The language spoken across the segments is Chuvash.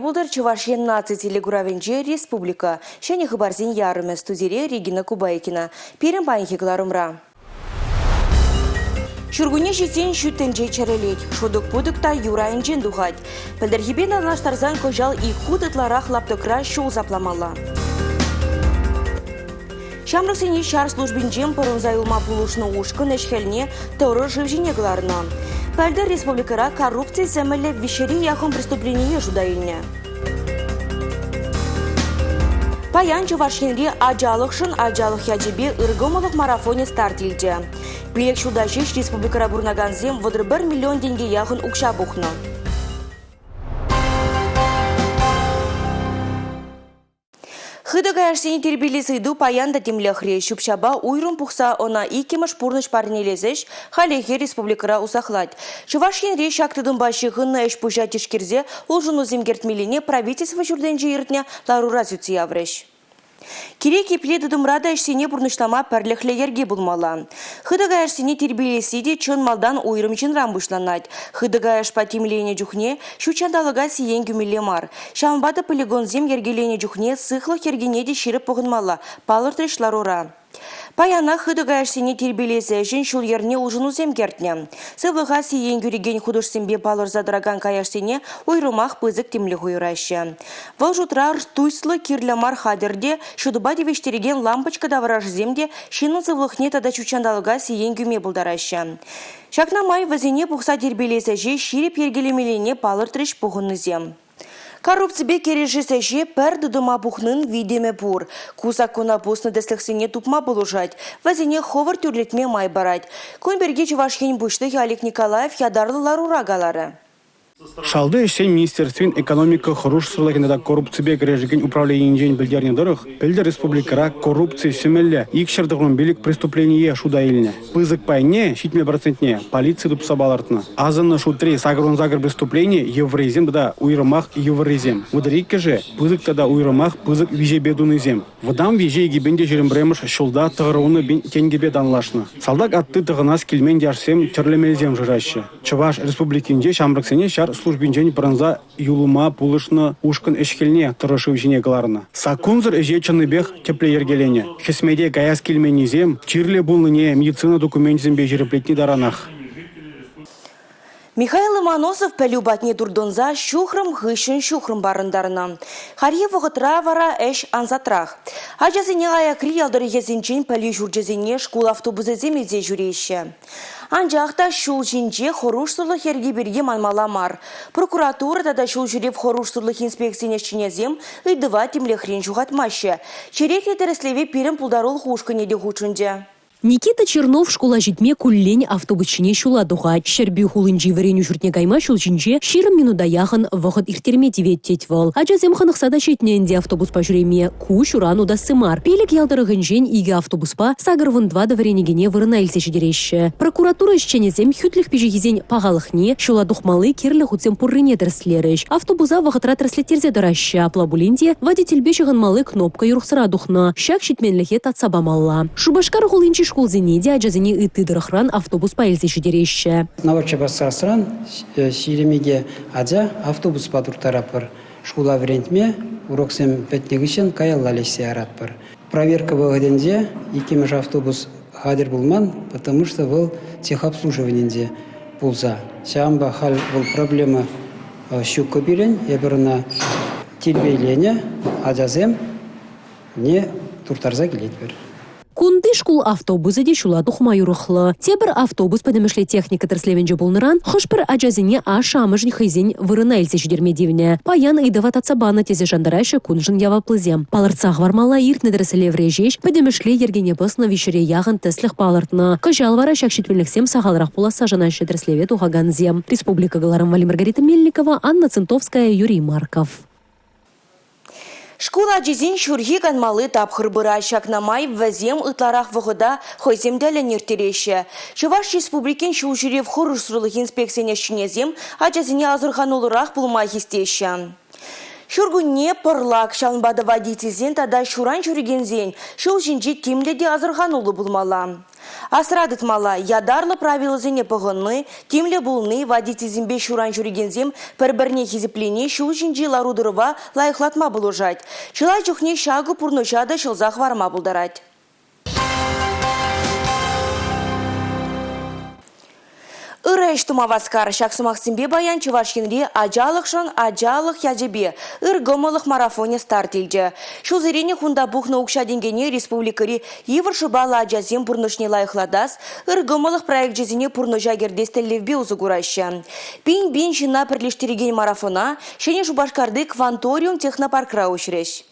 пултӑр Чӑваш Ен наци телекуравӗнче республика. Ҫӗнӗ хыпарсен ярӑмӗ студире Регина Кубайкина. Пирӗн паянхи кӑларӑмра. Ҫуркунне ҫитсен ҫут тӗнче чӗрӗлет, шӑтӑк-путӑк та юр айӗнчен тухать. Пӗлтӗрхипе танлаштарсан кӑҫал ик хут ытларах лаптӑкра ҫул сапламалла. Ҫамрӑксене ҫар службинчен пӑрӑнса юлма пулӑшнӑ ушкӑн ӗҫ-хӗлне тӑрӑ шыв ҫине кӑларнӑ. Пӗлтӗр республикӑра коррупци сӗмӗллӗ виҫҫӗри яхӑн преступление шута илнӗ. Паян Чӑваш Енри ачалӑхшӑн ачалӑх ячӗпе ыркӑмӑллӑх марафонӗ старт илчӗ. Пилӗк ҫулта ҫеҫ республикӑра пурӑнакансем 31 миллион тенке яхӑн укҫа пухнӑ. Хытӑ каяшсене тирпейлес ыйту паян та тимлӗхре. Ҫӳп-ҫапа уйрӑм пухса ӑна иккӗмӗш пурнӑҫ парнелес ӗҫ хальлӗхе республикӑра усахлать. Чӑваш Енре ҫак тытӑмпа ҫыхӑннӑ ӗҫ-пуҫа тишкерсе улшӑнусем кӗртмеллине правительство ҫуртӗнче иртнӗ ларура сӳтсе яврӗҫ. Кирек епле тытӑмра та ӗҫсене пурнӑҫлама пӗрлӗхлӗ йӗрке пулмалла. Хытӑ каяшсене тирпейлесси те чӑн малтан уйрӑм ҫынран пуҫланать. Хытӑ каяшпа тимленӗ чухне ҫут ҫанталӑка сиен кӳмелле мар. Ҫавӑнпа та полигонсем йӗркеленӗ чухне сыхлӑх йӗркине те ҫирӗп пӑхӑнмалла, палӑртрӗҫ ларура. Паянах хытӑ каяшсене тирпейлес ӗҫӗн ҫул-йӗрне улшӑнусем кӗртнӗ. Сывлӑха сиен кӳрекен хутӑшсемпе палӑрса тӑракан каяшсене уйрӑмах пысӑк тимлӗх уйӑраҫҫӗ. Вӑл шутра ртутьлӑ кирлӗ мар хатӗр те, ҫутӑпа тивӗҫтерекен лампочка таврашӗсем те ҫыннӑн сывлӑхне тата ҫутҫанталӑка сиен кӳме пултараҫҫӗ. Ҫакна май вӗсене пухса тирпейлес ӗҫе ҫирӗп йӗркелемеллине палӑртрӗҫ пухӑннисем. Коррупципе кӗрешес ӗҫе пӗр тытӑма пухнин витӗмӗ пур. Ку саккуна пуснӑ тӗслӗхсене тупма пулӑшать, вӗсене хӑвӑрт тӳрлетме май парать. Кун пирки Чӑваш Ен Пуҫлӑхӗ Олег Николаев ятарлӑ ларура каларӗ. Шалти ӗҫсен министерствин экономика хӑрушсӑрлӑхӗн тата коррупципе кӗрешекен управленийӗнчен пӗлтернӗ тӑрӑх, пӗлтӗр республикӑра коррупци сӗмӗллӗ 295 преступление шута илнӗ. Пысӑк пайне, 70 процентне, полици тупса палӑртнӑ. Асӑннӑ шутри 88 преступлени йывӑррисем тата уйрӑмах йывӑррисем, 32-шӗ пысӑк тата уйрӑмах пысӑк виҫепе тунисем. Вӑтам виҫе 2021-мӗш ҫулта 90 пин тенкӗпе танлашнӑ. Салтак атти тӑхӑнас килмен яшсем тӗрлӗ мелсем шыраҫҫӗ. Чӑваш Республикинче ҫамрӑксене ҫар службинчен пӑрӑнса юлма пулӑшнӑ ушкӑн ӗҫ-хӗлне тӑрӑ шыв ҫине кӑларнӑ. Саккунсӑр ӗҫе чӑннипех тӗплӗ йӗркеленӗ. Хӗсмете каяс килменнисем чирлӗ пулнине медицина докуменчӗсемпе ҫирӗплетни таранах. Михаил Ломоносов пӗлӳ патне туртӑнса ҫухрӑм хыҫҫӑн ҫухрӑм парӑнтарнӑ. Хальхи вӑхӑтра вара ӗҫ ансатрах. Ачасене аякри ял тӑрӑхӗсенчен пӗлӳ ҫурчӗсене шкул автобусӗсем илсе ҫӳреҫҫӗ. Анчах та ҫул ҫинче хӑрушсӑрлӑх йӗрки пирки манмалла мар. Прокуратура тата ҫул ҫӳрев хӑрушсӑрлӑх инспекцийӗн ӗҫченӗсем ыйтӑва тимлӗхрен ҫухатмаҫҫӗ. Черетлӗ тӗрӗслеве пирӗн пултарулӑх ушкӑнӗ те хутшӑнчӗ. Никита Чернов шкула ҫитме куллен автобус ҫине ҫула тухать. Ҫӗрпӳ хулинчи вӗренӳ ҫуртне кайма ҫул ҫинче 20 минута яхӑн вӑхӑт ирттерме тивет, тет вӑл. Ачасем хӑнӑхса та ҫитнӗ ӗнтӗ автобуспа ҫӳреме. Ку ҫуран утасси мар. Пилӗк ял тӑрӑхӗнчен икӗ автобуспа 84 вӗренекене вырӑна илсе ҫитереҫҫӗ. Прокуратура ӗҫченӗсем хӳтлӗх пиҫихисен пахалӑхне, ҫула тухмалли кирлӗ хутсем пуррине тӗрӗслерӗҫ. Автобуса вӑхӑтра тӗрӗслеттерсе тӑраҫҫӗ. Апла пулин те водительпе ҫыхӑнмалли кнопка юрӑхсӑра тухнӑ. Ҫак ҫитменлӗхе татса памалла. Шупашкар хулинчи шкулсене те ачасене ытти тӑрӑхран автобуспа илсе ҫитереҫҫӗ. Новочебоксарскран 22 ача автобуспа турттаратпӑр. Шкула вӗрентме уроксем пӗтнӗ хыҫҫӑн каялла леҫсе яратпӑр. Проверка вӑхӑтӗнче иккӗмӗш автобус хатӗр пулман, потому что вӑл техобслуживанинче пулса. Ҫавӑнпа халь вӑл проблема ҫуккӑ пирӗн. Эпир ӑна тирпейленӗ, ачасем не турттарса килетпӗр. Кунти шкул автобусӗ те ҫула тухма юрӑхлӑ. Тепӗр автобус пӗтӗмӗшле техника тӗрӗслевӗнче пулнӑран хӑш-пӗр ачасене ашшӗ-амӑшӗн хӑйсен вырӑна илсе ҫитерме тивнӗ. Паян ыйтӑва татса панӑ тесе шантараҫҫӗ куншӑн яваплисем. Палӑртса хӑвармалла иртнӗ тӗрӗслевре ҫеҫ пӗтӗмӗшле йӗркене пӑснӑ виҫҫӗре яхӑн тӗслӗх палӑртнӑ. Кӑҫал вара ҫак ҫитменлӗхсем сахалрах пуласса шанаҫҫӗ тӗрӗслеве тухакансем. Республика кӑларӑм валли Маргарита Мельникова, Анна Центовская, Юрий Марков. Шкул ачисен ҫурхи канмалли тапхӑр пырать. Ҫакна май вӗсем ытларах вӑхӑта хӑйсем тӗллӗн ирттереҫҫӗ. Чӑваш Республикин ҫул ҫӳрев хӑрушсӑрлӑх инспекцийӗн ӗҫченӗсем ачасене асӑрхануллӑрах пулма хистеҫҫӗ. Ҫуркунне пӑрлак, ҫавӑнпа та водительсен тата ҫуран ҫӳрекенсен ҫул ҫинче тимлӗ те асӑрхануллӑ пулмалла. Асра тытмалла, ятарлӑ правилӑсене пӑхӑнни, тимлӗ пулни, водительсемпе ҫуран ҫӳрекенсем пӗр-пӗрне хисеплени ҫул ҫинчи лару-тӑрӑва лайӑхлатма пулӑшать. Чылай чухне ҫакӑ пурнӑҫа та ҫӑлса хӑварма пултарать. Ырӑ ӗҫ тума васкар. Ҫак сӑмахсемпе паян Чӑваш Енри ачалӑхшӑн ачалӑх ячӗпе ыр кӑмӑллӑх марафонӗ старт илчӗ. Ҫулсеренех унта пухнӑ укҫа-тенкӗне республикӑри йывӑр шӑпаллӑ ачасен пурнӑҫне лайӑхлатас, ыр кӑмӑллӑх проекчӗсене пурнӑҫа кӗртес тӗллевпе усӑ кураҫҫӗ. Пин-пин ҫынна пӗрлештерекен марафона Ҫӗнӗ Шупашкарти Кванториум технопаркра уҫрӗҫ.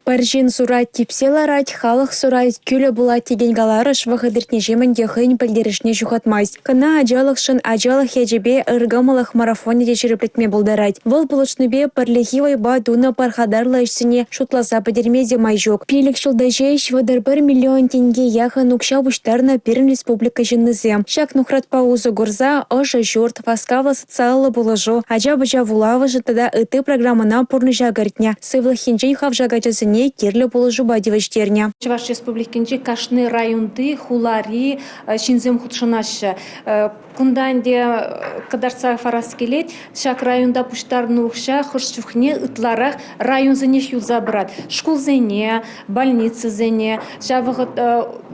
Пӗр ҫын сурать типсе ларать, халӑх сурать кӳлӗ пулать текен каларӑш вӑхӑт иртнӗҫемӗн те хӑйӗн пӗлтерӗшне ҫухатмасть. Кӑна ачалӑхшӑн ачалӑх ячӗпе ыр кӑмӑллӑх марафонӗ те ҫирӗплетме пултарать. Вӑл пулӑшнипе пӗрлехи вӑйпа тунӑ пархатарлӑ ӗҫсене шутласа пӗтерме те май ҫук. 5 ҫулта ҫеҫ 31 миллион тенке яхӑн укҫа пуҫтарнӑ пирӗн республика ҫыннисем. Ҫак нухратпа усӑ курса ӑшӑ ҫурт, васкавлӑ социаллӑ пулӑшу, ача-пӑча вулавӑшӗ тата ытти программӑна пурнӑҫа кӗртнӗ. Сывлӑх енчен хавшак ачасене кирлӗ пулӑшупа тивӗҫтернӗ. Чӑваш Республикинчи кашни районти, хулари ҫынсем хутшӑнаҫҫӗ. Кунта ӗнтӗ кӑтартса хӑварас килет, ҫак районта пуҫтарнӑ укҫа хӑш чухне ытларах районсенех юлса пырать. Шкулсене, больницӑсене ҫав вӑхӑт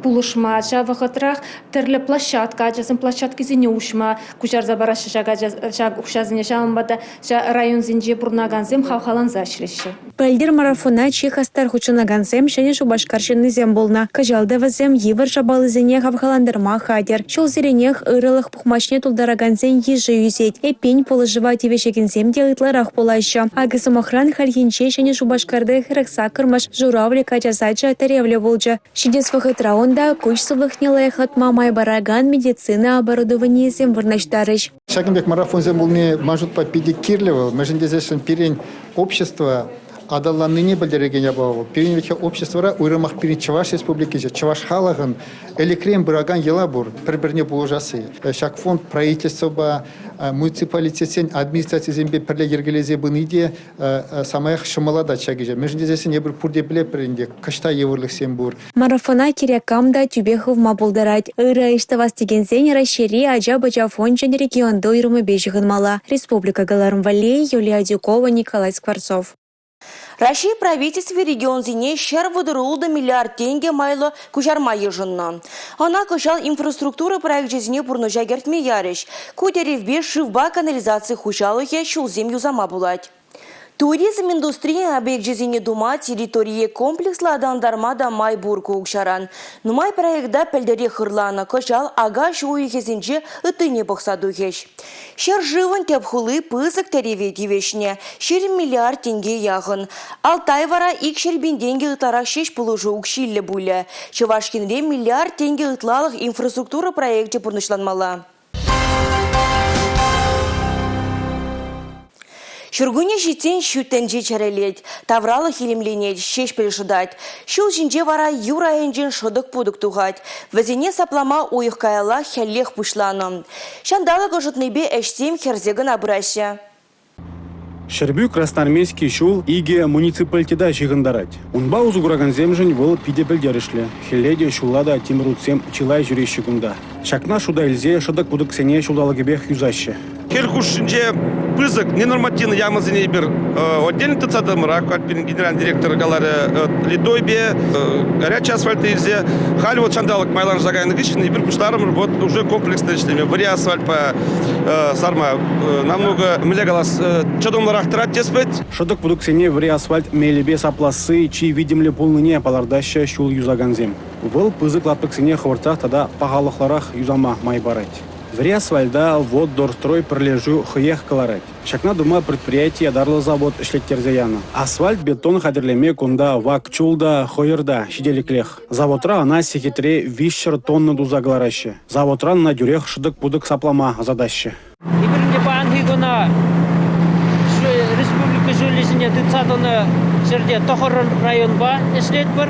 пулӑшма, ҫав вӑхӑтрах тӗрлӗ площадка, ачасен площадкисене уҫма куҫарса параҫҫӗ ҫак ача ҫак укҫасене. Ҫавӑнпа та районсенче пурӑнакансем хавхаланса ӗҫлеҫҫӗ. Пӗлтӗр марафона чи хастар хутшӑнакансем Ҫӗнӗ Шупашкар ҫыннисем пулнӑ. Кӑҫал та вӗсем йывӑр шапалисене хавхалантарма хатӗр. Ҫулсеренех ырӑлӑх пухмачне тултаракансен йышӗ ӳсет. Эппин, пулӑшӑва тивӗҫекенсем те ытларах пулаҫҫӗ. Акӑ, сӑмахран, хальхинче Ҫӗнӗ Шупашкарти 48-мӗш «Журавлик» ача сачӗ тӗревлӗ пулчӗ. Ҫитес вӑхӑтра унта куҫ сывлӑхне лайӑхлатма май паракан медицина оборудованийӗсем вырнаҫтарӗҫ. Ҫакӑн пек марафонсем пулни ман шутпа питӗ кирлӗ вӑл. Мӗншӗн тесессӗн пирӗн общество аталаннине пӗлтерекен япала вӑл. Пирӗн вӗт-ха обществӑра уйрӑмах пирӗн Чӑваш Республикинче чӑваш халӑхӑн ӗлӗкрен пыракан йӑла пур, пӗр-пӗрне пулӑшасси. Ҫак фонд правительствӑпа, муниципалитетсен администрацийӗсемпе пӗрле йӗркелесе пыни те самаях ҫӑмӑллатать ҫак ӗҫе. Мӗншӗн тесессӗн эпир пурте пӗлетпӗр ӗнтӗ, кӑҫта йывӑрлӑхсем пур. Марафона кирек кам та тӳпе хывма пултарать. Ырӑ ӗҫ тӑвас текенсен Раҫҫейри ача-пӑча фончӗн регионти уйрӑмӗпе ҫыхӑнмалла. Республика кӑларӑм валли Юлия Адюкова, Николай Скворцов. Раҫҫей правительстви регионсене 136 миллиард тенкӗ майлӑ куҫарма йышӑннӑ. Ӑна кӑҫал инфраструктура проекчӗсене пурнӑҫа кӗртме ярӗҫ. Ку тӗревпе шывпа канализаци хуҫалӑхӗ ҫулсем юсама пулать. Туризм индустрийӗн объекчӗсене тума территорие комплекслӑ аталантарма та май пур ку укҫаран. Нумай проекта пӗлтӗрех ырланӑ, кӑҫал ака-ҫу уйӑхӗсенче ыттине пӑхса тухӗҫ. Ҫӗршывӑн тӗп хули пысӑк тӗреве тивӗҫнӗ – 20 миллиард тенке яхӑн. Алтай вара 200 000 тенкӗ ытларах ҫеҫ пулӑшу укҫиллӗ пулӗ. Чӑваш Енре миллиард тенкӗ ытлалӑх инфраструктура проекчӗ пурнӑҫланмалла. Ҫуркунне ҫитсен ҫут тӗнче чӗрӗлет, тавралӑх илемленет, ҫеҫпӗл шӑтать. Ҫул ҫинче вара юр айӗнчен шӑтӑк-путӑк тухать. Вӗсене саплама уйӑх каялла хӗллех пуҫланӑ. Ҫанталӑк ӑшӑтнипе ӗҫсем хӗрсе кӑна пыраҫҫӗ. Ҫӗрпӳ Красноармейски ҫул икӗ муниципалитета ҫыхӑнтарать. Унпа усӑ куракансемшӗн вӑл питӗ пӗлтерӗшлӗ. Хӗлле те, ҫулла та тимӗр утсем чылай ҫӳреҫҫӗ кунта. Ҫакна шута илсе шӑтӑк-путӑксене ҫулталӑкӗпех юсаҫҫӗ. Хӗл хушшинче пысӑк ненормативлӑ ямӑсене эпир отдельно тытса тӑмӑр. Ак пирӗн генеральный директор каларӗ, литойпе горячий асфальт илсе халь вот ҫанталӑк майланса кайнӑ хыҫҫӑн эпир пуҫларӑмӑр вот уже комплексно ӗҫлеме. Вӗри асфальтпа сарма намного, мӗнле калас, чӑтӑмлӑрах тӑрать теспет. Шӑтӑк-путӑксене вӗри асфальт мелӗпе сапласси чи витӗмлӗ пулнине палӑртаҫҫӗ ҫул юсакансем. Вӑл пысӑк лаптӑксене хӑвӑртрах тата пахалӑхлӑрах юсама май парать. Вӗри асфальта «Воддорстрой» пӗрлешӳ хӑех кӑларать. Ҫакна тума предприяти ятарлӑ завод ӗҫлеттерсе янӑ. Асфальт-бетон хатӗрлеме кунта вак чул та, хӑйӑр та ҫителӗклех. Заводра ӑна сехетре 300 тонна туса кӑлараҫҫӗ. Заводран ӑна тӳрех шӑтӑк-путӑк саплама ӑсатаҫҫӗ. Эпир ӗнтӗ паянхи куна республика ҫулӗ ҫине тытса тӑнӑ ҫӗрте тӑхӑр районпа ӗҫлетпӗр.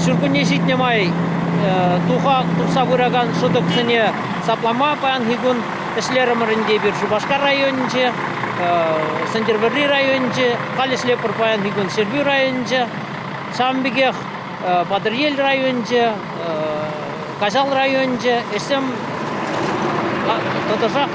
Ҫуркунне ҫитнӗ май тухса пыракан шӑтӑксене саплама паянхи кун ӗҫлерӗмӗр ӗнтӗ эпир Шупашкар районӗнче. Сӗнтӗрвӑрри районӗнче, халь ӗҫлетпӗр паянхи кун Ҫӗрпӳ районӗнче. Ҫавӑн пекех Патӑрьел районӗнче, Каҫал районӗнче ӗҫсем тӑтӑшах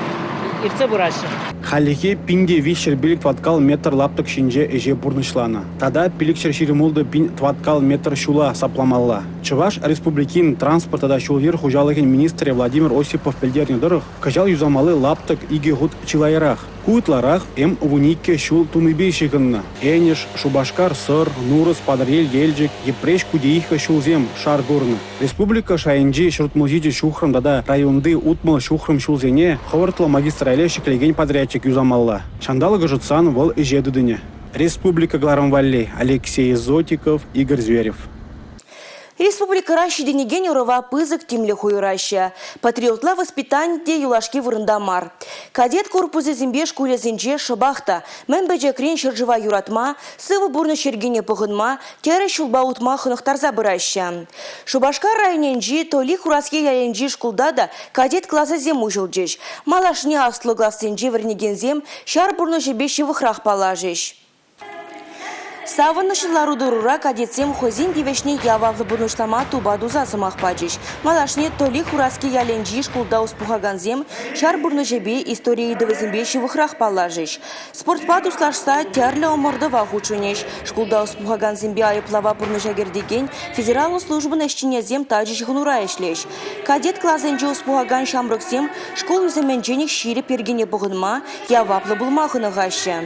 иртсе пыраҫҫӗ. Хальлӗхе 1305 тӑваткал метр лаптӑк ҫинче ӗҫе пурнӑҫланӑ. Тата 526 пин тӑваткал метр ҫула сапламалла. Чӑваш Республикин транспорт тата ҫул-йӗр хуҫалӑхӗн министрӗ Владимир Осипов пӗлтернӗ тӑрӑх, кӑҫал юсамалли лаптӑк икӗ хут чылайрах. Ку ытларах М-12 ҫул тунипе ҫыхӑннӑ. Энӗш, Шупашкар, Сӑр, Нурӑс, Патӑрьел, Елчӗк, Йӗпреҫ, Кудеиха ҫулсем шар курнӑ. Республика шайӗнчи 67 ҫухрӑм тата районти 60 ҫухрӑм ҫулсене хӑвӑртлӑ магистрале ҫӗклекен подрядчик юсамалла. Ҫанталӑк ӑшӑтсан вӑл ӗҫе тытӑнӗ. Республика кӑларӑм валли Алексей Зотиков, Игорь Зверев. Республикӑра ҫитӗнекен ӑрӑва пысӑк тимлӗх уйӑраҫҫӗ. Патриотла воспитани те юлашки вырӑнта мар. Кадет корпусӗсемпе шкулӗсенче шӑпах та мӗн пӗчӗкрен ҫӗршыва юратма, сывӑ пурнӑҫ йӗркине пӑхӑнма, тӗрӗс ҫулпа утма хӑнӑхтарса пыраҫҫӗ. Шупашкар районӗнчи Толи Хураски ялӗнчи шкулта та кадет класӗсем уҫӑлчӗҫ. Малашне аслӑ классенче вӗренекенсем ҫар пурнӑҫӗпе ҫывӑхрах паллашӗҫ. Савӑнӑҫлӑ лару-тӑрура кадетсем хӑйсен тивӗҫне яваплӑ пурнӑҫлама тупа туса сӑмах пачӗҫ. Малашне Толи Хураски ялӗнчи шкулта ӑс пухакансем ҫар пурнӑҫӗпе, истори ыйтӑвӗсемпе ҫывӑхрах паллашӗҫ. Спортпа туслашса тӗрлӗ ӑмӑртӑва хутшӑнӗҫ. Шкулта ӑс пухакансемпе айӑплава пурнӑҫа кӗртекен федераллӑ службӑн ӗҫченӗсем тачӑ ҫыхӑнура ӗҫлӗҫ. Кадет класӗнче ӑс пухакан ҫамрӑксем шкул ӳсӗмӗнченех ҫирӗп йӗркене пӑхӑнма, яваплӑ пулма хӑнӑхаҫҫӗ.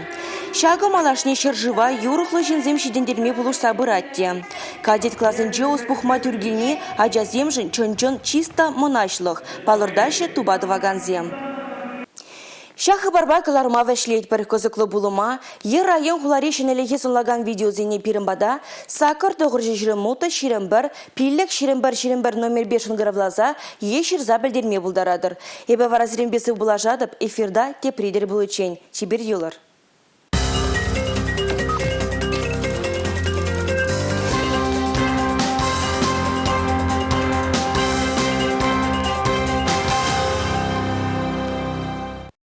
Ҫакӑ малашне ҫӗршыва юрӑхлӑ ҫынсем ҫитӗнтерме пулӑшса пырать те. Кадет класӗнче ӑс пухма тӳр килни ачасемшӗн чӑн-чӑн чыс та мӑнаҫлӑх, палӑртаҫҫӗ тупа тӑвакансем. Ҫак хыпарпа кӑларма вӗҫлетпӗр кӑсӑклӑ пулӑма е район-хулари ҫӗнӗлӗхе сӑнлакан видеосене пирӗн пата сакӑр тӑхӑрҫӑ 26 21 5 21 21 номерпе шӑнкӑравласа е ҫырса пӗлтерме пултаратӑр. Эпӗ вара сирӗнпе сывпуллашатӑп, эфирта тепри тӗл пуличчен. Чипер юлӑр.